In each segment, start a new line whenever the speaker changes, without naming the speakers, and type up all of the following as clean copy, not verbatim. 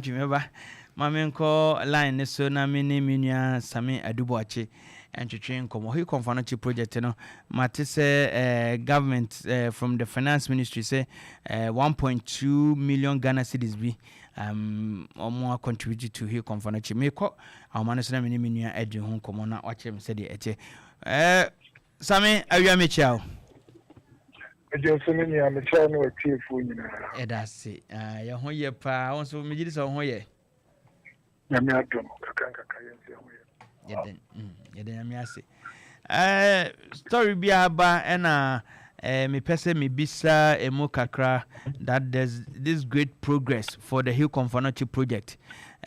Antwi mɛba. Ma menkɔ line ne so na me ne me nua Sami Aduboakye ntwetwe nkɔmmɔ. Heal Komfo Anokye project no, mate sɛ government from the finance ministry sɛ 1.2 million Ghana cedis bi ɔmo contribute to Heal Komfo Anokye. Mekɔ ahoma no so na me ne me nua adi ho nkɔmmɔ na wakyerɛ me sɛdeɛ ɛteɛ. Sami, awia, mekyia wo.
Agye nso ne nua, mekyerɛw ne watiefoɔ nyinaa.
Ɛda ase. Yɛ ho yɛ paa. Wo nso megye di sɛ wo ho yɛ.
Nyame adom, kakra nkakra yɛn nso yɛ ho yɛ.
Yɛda Nyame ase. Story bi aba ɛna mepɛ sɛ mebisa emu kakra that there's this great progress for the Heal Komfo Anokye project.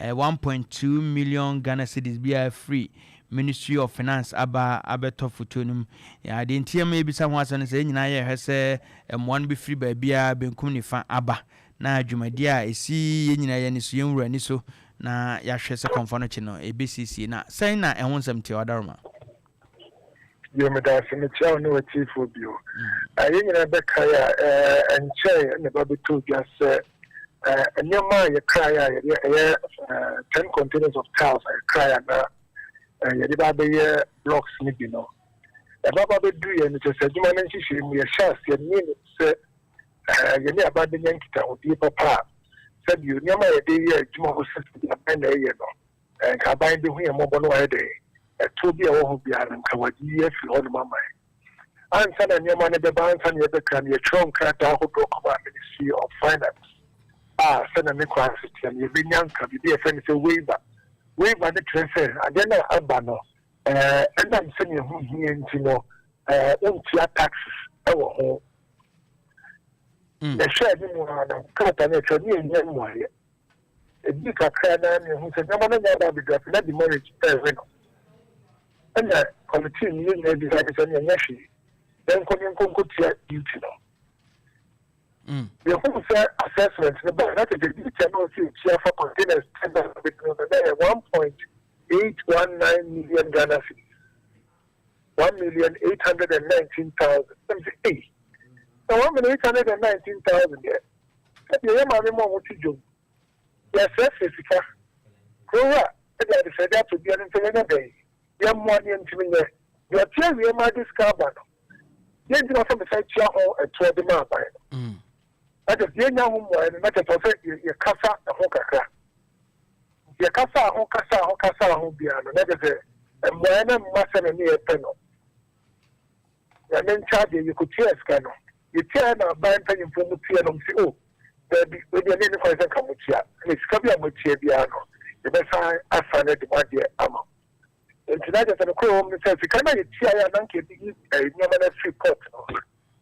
1.2 million Ghana cedis bi a free Ministry of Finance aba abɛtɔ foto no mu. Adeɛ nti ɛma yɛbisa ho asɛm no sɛ yɛn nyinaa yɛhwɛ sɛ mmoa no bɛfiri baabiara, benkum, nifa aba, na dwumadie a ɛsi yɛn nyinaa yɛn ani so, yɛn wura ani so, na yɛahwɛ sɛ Komfo Anokye no ɛbɛsiesie. Na sɛn na ɛho nsɛm teɛ, ɔdaroma?
Yɛ, meda ase. Mekyerɛw ne watiefoɔ bio. Yɛn nyinaa bɛkae a, ɛnkyɛe na ɛba bɛtɔ dwa sɛ nneɛma a yɛkraeɛ a yɛde ɛyɛ 10 containers of tiles a yɛkraeɛ a na yɛde ba abɛyɛ blocks no bi no, ɛba ba bɛduru yɛn no, kyerɛ sɛ adwuma no nhyehyɛ mu yɛhyɛ aseɛ no, yɛnim sɛ yɛne aban bɛnya nkitahodie papa a, sɛbio nneɛma a yɛde yɛ adwuma hɔ sɛ aban na ɛyɛ no, nka aban bɛhu yɛn mmɔbɔ no, wayɛ dɛn, ɛtoɔ bi a ɛwɔ hɔ biara no, nka wagye yi afiri hɔnom ama yɛn. Ansa na nneɛma no bɛba, ansa na yɛbɛkra no, yɛtwerɛ nkrataa ahodoɔ kɔma Ministry of Finance a sɛna ne kwan so teɛ no, yɛbɛnya nka biribi a yɛfrɛ no sɛ waiver. Waiver no kyerɛ sɛ adeɛ no a aba no, ɛnam sɛnea ɛho hia nti no, wontua taxes ɛwɔ ho. Yɛhwɛ anim a no, krataa no yɛtwerɛ ne yɛnya mmuayɛ. Ebi kakra na ne ho sɛ nneɛma no nya aba abɛduru afei na demurrage ɛɛwe no, ɛna committee no yɛ nyinaa bisa sɛ ne ɛnyɛ hwee, yɛnkɔ ne nkɔ nkɔtua duty no. Yɛhu sɛ assessment no baa na tete duty a na ɔsɛ etua fa containers 10 na abɛduru no na yɛ 1.819 million Ghana cedis, 1,819,000. Ɛm sɛ ei, na 1,819,000 deɛ, sɛdeɛ yɛ maame mu a wɔte dwom yɛsrɛsrɛ sika kurowura ɛde adesrɛde ato bia no nso, yɛnyɛ dɛn, yɛmmoa ne yɛntumi nyɛ deɛ ɔte awie ma ade sika aba no, yɛntumi asɛ mesan tua ho ɛtoɔ de ma aban no. Na kyerɛ sɛ yɛnya ho mmuaeɛ no, na kyerɛ sɛ ɔsɛ yɛkasa ɛho kakra. Nti yɛkasa ho, kasa ho, kasa ho biara no, na kyerɛ sɛ mmuaeɛ no mma sɛ no ne yɛpɛ no. Nyame nkyɛ adeɛ, yɛkɔtua sika no, yɛtua na aban mpanyimfoɔ mu tua no si o, daabi, wedeɛ ne ne kwan sɛ nka motua na sika bi a motua biara no, yɛbɛsan asa no de mo adeɛ ama. Nti na kyerɛ sɛ nokorɛ wɔ mu no sɛ sika no a yɛtua yɛ a na nka yɛde yi nneɛma no afiri port no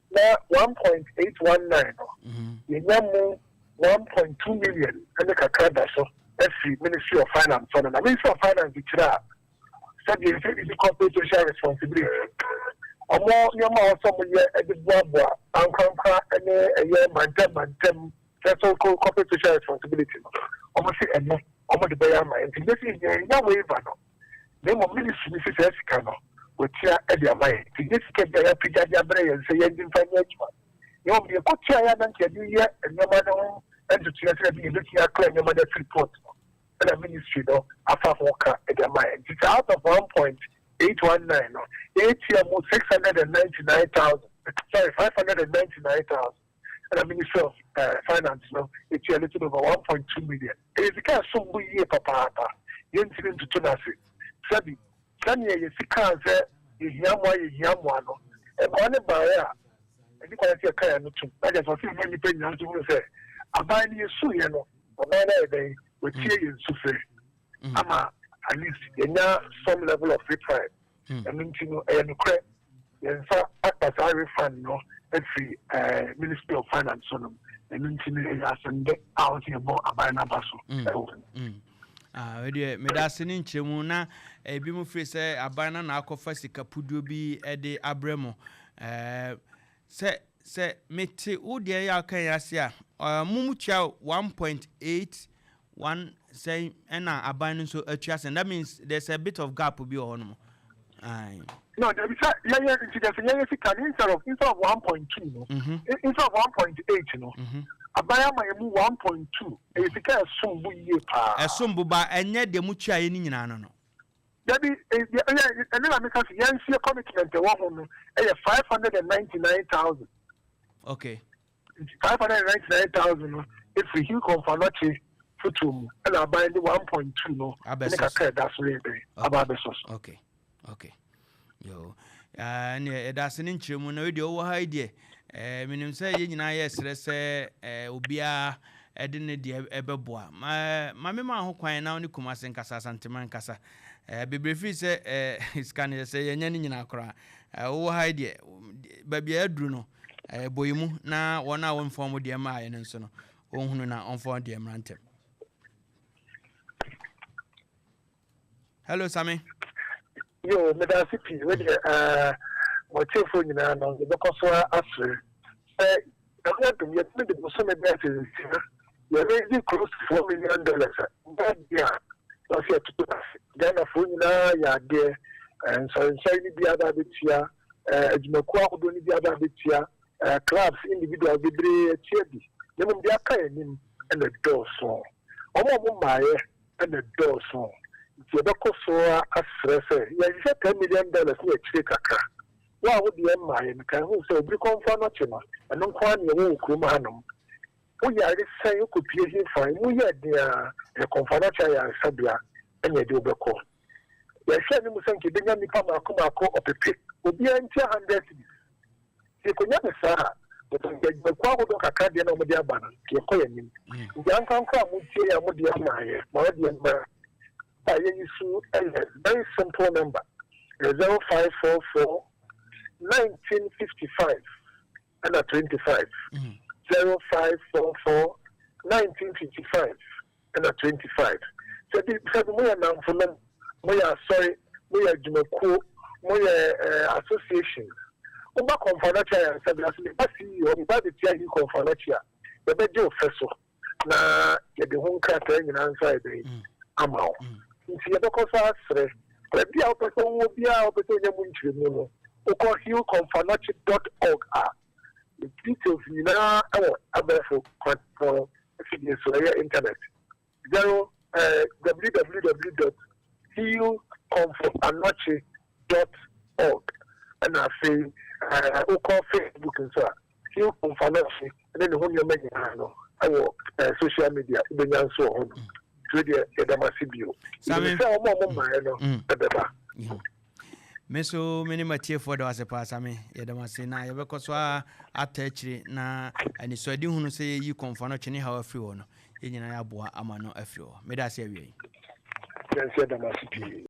na 1.819 no, yɛnya mu 1.2 million ɛne kakra da so afiri Ministry of Finance no. Na Ministry of Finance kyerɛ a, sɛdeɛ yɛfrɛ biribi corporate social responsibility, ɔmo nneɛma a wɔsɛ ɔmo yɛ de boaboa ankorankora ne ɛyɛ mantam mantam sɛ so corporate social responsibility no, ɔmo si ɛno ɔmo de bɛyɛ ama yɛn. Nti bɛsi yɛn nya waiver no, na mmom ministry ni sɛ sika no wɔtua de ama yɛn, nti nye sika bi a yɛapagya de abrɛ yɛn sɛ yɛn de mfa nyɛ adwuma, na mmom yɛkɔtua yɛ ananka yɛde yɛ nneɛma no ho ntotoeɛ sɛ bi yɛbɛtumi akora nneɛma no afiri port no, ɛna ministry no afa ho ka de ama yɛn. Nti sɛ out of 1.819 no, yɛtua mu 699,000, sorry, 599,000, ɛna Ministry of Finance no etua little over 1.2 million. Ɛyɛ sika ɛsom bo yie papaapa, yɛntumi ntoto no ase. Sɛbi sɛnea yɛsi kaa sɛ yɛhia mmoa, yɛhia mmoa no, mmoa no baeɛ a, ɛdi kwan sɛ yɛka yɛn no tom, na kyerɛ sɛ ɔsɛ yɛma nnipa nyinaa nso hunu sɛ aban no yɛsuiɛ no, aban no ayɛ dɛn, wɔtie yɛn sufrɛ ama at least yɛnya some level of refund. Ɛno nti no, ɛyɛ nokorɛ, yɛn nsa aka saa refund no afiri Ministry of Finance so no. Ɛno nti no, ɛyɛ asɛmdɛ a wɔsɛ yɛbɔ aban no aba so ɛwɔ.
Wedeɛ meda ase ne nkyerɛmu. Na ebi mu firi sɛ aban no na akɔfa sika puduo bi de abrɛ mo. Sɛ mete wo deɛ yɛ aka yi ase a, mo mu tua 1.81 sɛn, ɛna aban no nso atua sɛn? That means there's a bit of gap bi wɔ hɔ nom.
No, dabi, sɛ yɛyɛ nti dɛ sɛ yɛyɛ sika no, instead of 1.2 no, instead of 1.8 no, Aban ama yɛn mu 1.2. Ɛyɛ sika a ɛsom bo yie paa.
Ɛsom bo ba ɛnyɛ deɛ motuaeɛ no nyinaa no no.
Dabi, ɛyɛ, ɛne na meka sɛ yɛn nso yɛ commitment ɛwɔ ho no ɛyɛ 599,000. Nti 599,000 no efiri Heal Komfo Anokye fotoɔ mu, ɛna aban de 1.2 no
Abɛsɔ
ɛne
so.
kakra ɛda so yɛ dɛn aba abɛsɔ so.
Okay, yo, ɛneɛ ɛda ase ne nkyerɛmu na wei deɛ wowɔ ha yi deɛ, menim sɛ yɛn nyinaa yɛ serɛ sɛ obiara ɛde ne deɛ ɛbɛboa ma mema ho kwan na wo ne Kumase nkasa, Asantema nkasa. Bebree firi sɛ sika no sɛ yɛnyɛ no nyinaa koraa. Wowɔ ha yi deɛ, baabi a aduru no, bɔ yi mu na wɔn a wɔmfa wɔn deɛ maaeɛ no nso no wɔnhunu na ɔmfa wɔn deɛ mmra ntɛm. Hello, Sami.
Yo, meda ase pii. Wei deɛ wɔtiefoɔ nyinaa no, yɛbɛkɔ so asere sɛ Nyame adom yɛtumi de bosome bɛɛ sɛ 6 yɛredi close to $4 million a bɛɛ a wɔsɛ yɛtoto ase. Ghanafoɔ nyinaa yɛ adeɛ, nsɔrensɔre no bi aba abɛtua, adwumakuo ahodoɔ no bi aba abɛtua, clubs, individual bebree atua bi, na mmom deɛ aka yɛn anim ɛna dɔɔso. Wɔn a wɔn mmaeɛ ɛna dɔɔso, nti yɛbɛkɔ so asrɛ sɛ yɛhwehwɛ $10 million ne akyire kakra. Wo a wode mmaeɛ no kan hu sɛ obi Komfo Anokye no, ɛno nko ara ne yɛwɔ wɔ kurom hanom. Woyare sɛn, wokɔpie hefa, mu yɛ den a, ɛyɛ Komfo Anokye ayaresabea ɛna ɛde wobɛkɔ. Yɛhwɛ anim sɛ nka yɛbɛnya nnipa maako maako 10,000, obiara ntua 100 cedis. Sɛ yɛkɔnya no saa a, adwumakuo ahodoɔ kakra deɛ na wɔde aba no, yɛkɔ yɛn anim. Nti ankorankora a motie yɛ a mode amaayɛ ma wɔde mmra a yɛyi so, ɛyɛ very simple number, ɛyɛ 0544 1955 ɛna 25. 0544 1955 ɛna 25. Sɛbi sɛbi, moyɛ namfonom, moyɛ asɔre, moyɛ adwumakuo, moyɛ association, woba Komfo Anokye ayaresabea so, meba CEO, meba betua yi Komfo Anokye a, yɛbɛgye wo fɛ so na yɛde ho nkrataa nyinaa nso ayɛ dɛn ama wo. Nti yɛbɛkɔ so asrɛ, baabi a wopɛ sɛ wowɔ biara, wopɛ sɛ wonya mu nkyerɛmu no, wokɔ healkomfoanokye.org a, details nyinaa ɛwɔ abɛɛfo kwan afidie so, ɛyɛ internet zero www.healkomfoanokye.org. Ɛna afei wokɔ Facebook nso a, Heal Komfo Anokye ne ne ho nneɛma nyinaa no ɛwɔ social media, wobɛnya nso wɔ hɔ no. Nti deɛ yɛda mo ase bio sɛ ɔmo a ɔmo mmaeɛ no ɛbɛba.
Me nso me ne matiefoɔ da wase paa, Same. Yɛda mo ase na yɛbɛkɔ so a ata akyire na anisoade hunu sɛ yɛyi Komfo Anokye ne haw afiri hɔ no, yɛn nyinaa yɛaboa ama no afiri hɔ. Meda ase awie yi.
Yɛn nso yɛda mo ase pii.